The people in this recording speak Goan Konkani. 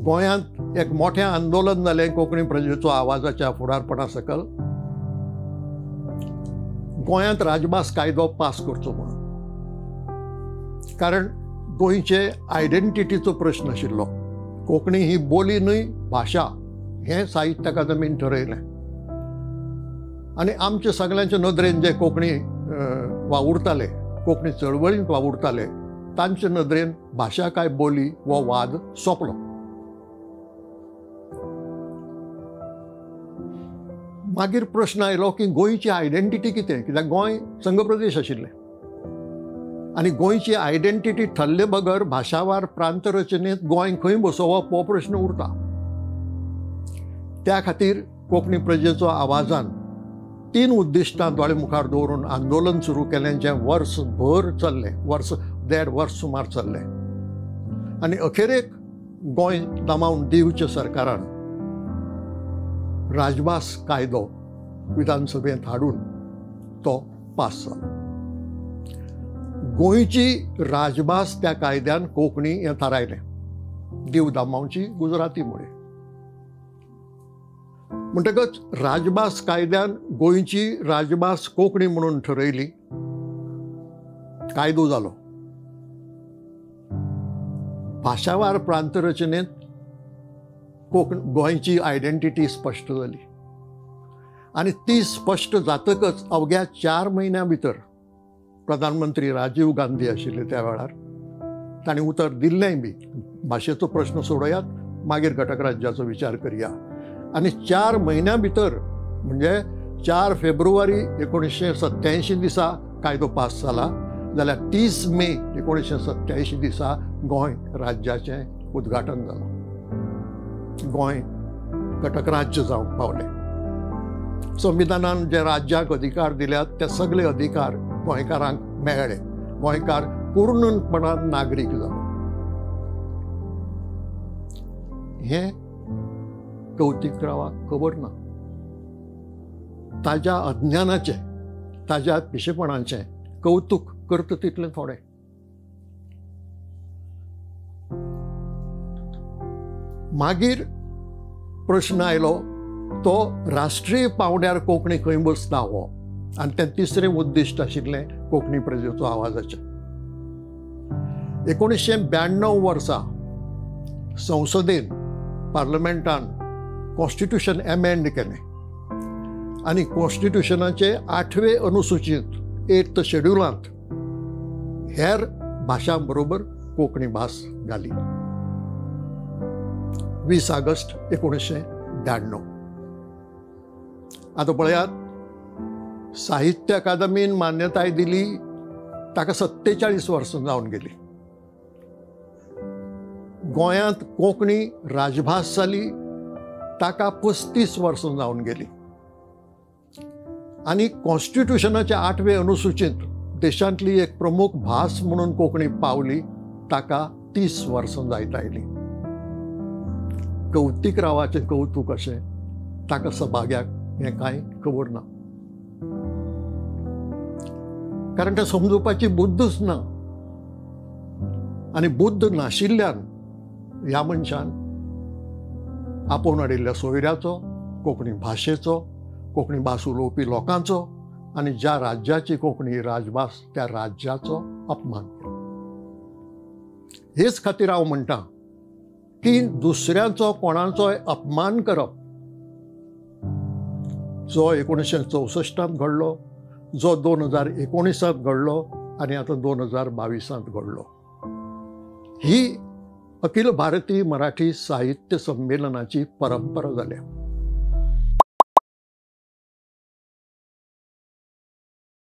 गोंयांत एक मोठें आंदोलन जालें कोंकणी प्रजेचो आवाजाच्या फुडारपणा सकल, गोंयांत राजभास कायदो पास करचो म्हणून. कारण गोंयचे आयडेंटिटीचो प्रश्न आशिल्लो. कोंकणी ही बोली न्हय, भाशा हें साहित्य अकादमीन ठरयलें. आनी आमचे सगळ्यांचे नदरेन जे कोंकणी वावुरताले, कोंकणी चळवळींत वावुरताले, तांचे नदरेन भाशा काय बोली हो वाद सोंपलो. मागीर प्रश्न आयलो की गोंयची आयडेंटिटी कितें, कित्याक गोंय संघ प्रदेश आशिल्लें आनी गोंयची आयडेंटिटी ठरले बगर भाशावार प्रांत रचनेंत गोंय खंय बसोवप हो प्रश्न उरता. त्या खातीर कोंकणी प्रजेचो आवाजान 3 उद्दिश्टां दोळे मुखार दवरून आंदोलन सुरू केलें, जें वर्सभर चल्लें, वर्स देड वर्स सुमार चल्लें. आनी अखेरेक गोंय दमावन दीवच्या सरकारान राजभास कायदो विधानसभेंत हाडून तो पास जालो. गोंयची राजभास त्या कायद्यान कोंकणी हें थारायलें, दीव दमावची गुजराती मुळे. म्हणटकच राजभास कायद्यान गोंयची राजभास कोंकणी म्हणून ठरयली, कायदो जालो. भाशावार प्रांत रचनेंत गोंयची आयडेंटिटी स्पश्ट जाली आनी ती स्पश्ट जातकच अवघ्या 4 म्हयन्यां भितर प्रधानमंत्री राजीव गांधी आशिल्ले त्या वेळार, तांणी उतर दिल्लेंय बी भाशेचो प्रश्न सोडयात, मागीर घटक राज्याचो विचार करया. आनी 4 म्हयन्यां भितर म्हणजे 4 फेब्रुवारी 1987 दिसा कायदो पास जाला, जाल्यार 30 मे 1987 दिसा गोंय राज्याचें उद्घाटन जालां. गोंय घटक राज्य जावंक पावलें. संविधानान जे राज्याक अधिकार दिल्यात ते सगळे अधिकार गोंयकारांक मेळ्ळे. गोंयकार पूर्णपणान नागरीक जालो. हें कौतिकरावाक खबर ना. ताज्या अज्ञानाचें, ताज्या पिशेपणाचें कौतूक करता तितलें थोडें. मागीर प्रश्न आयलो तो राष्ट्रीय पावंड्यार कोंकणी खंय बसता हो, आनी तें तिसरें उद्दिश्ट आशिल्लें कोंकणी प्रजेचो आवाजाचें. 1992 वर्सा संसदेन, पार्लमेंटान कॉन्स्टिट्युशन एमेंड केलें आनी कॉन्स्टिट्युशनाचे 8वे अनुसुचींत, 8th शेड्युलांत हेर भाशां बरोबर कोंकणी भास घाली. 20 ऑगस्ट 1992. आतां पळयात, साहित्य अकादमीन मान्यताय दिली ताका 47 वर्सां जावन गेली. गोंयांत कोंकणी राजभास जाली ताका 35 वर्सां जावन गेली. आनी कॉन्स्टिट्युशनाच्या 8वे अनुसुचींत देशांतली एक प्रमुख भास म्हणून कोंकणी पावली ताका 30 वर्सां जायत आयली. कौतिकरावाचें कौतूक अशें ताका सभाग्याक हें कांय खबर ना, कारण तें समजुपाची बुद्दच ना. आनी बुद्द नाशिल्ल्यान ह्या मनशान आपोवन हाडिल्ल्या सोयऱ्याचो, कोंकणी भाशेचो, कोंकणी भास उलोवपी लोकांचो आनी ज्या राज्याची कोंकणी राजभास त्या राज्याचो अपमान केलो. हेच खातीर हांव म्हणटा की दुसऱ्यांचो कोणाचोय अपमान करप, जो 1964 घडलो, जो 2019 घडलो आनी आतां 2022 घडलो, ही अखिल भारतीय मराठी साहित्य संमेलनाची परंपरा जाल्या.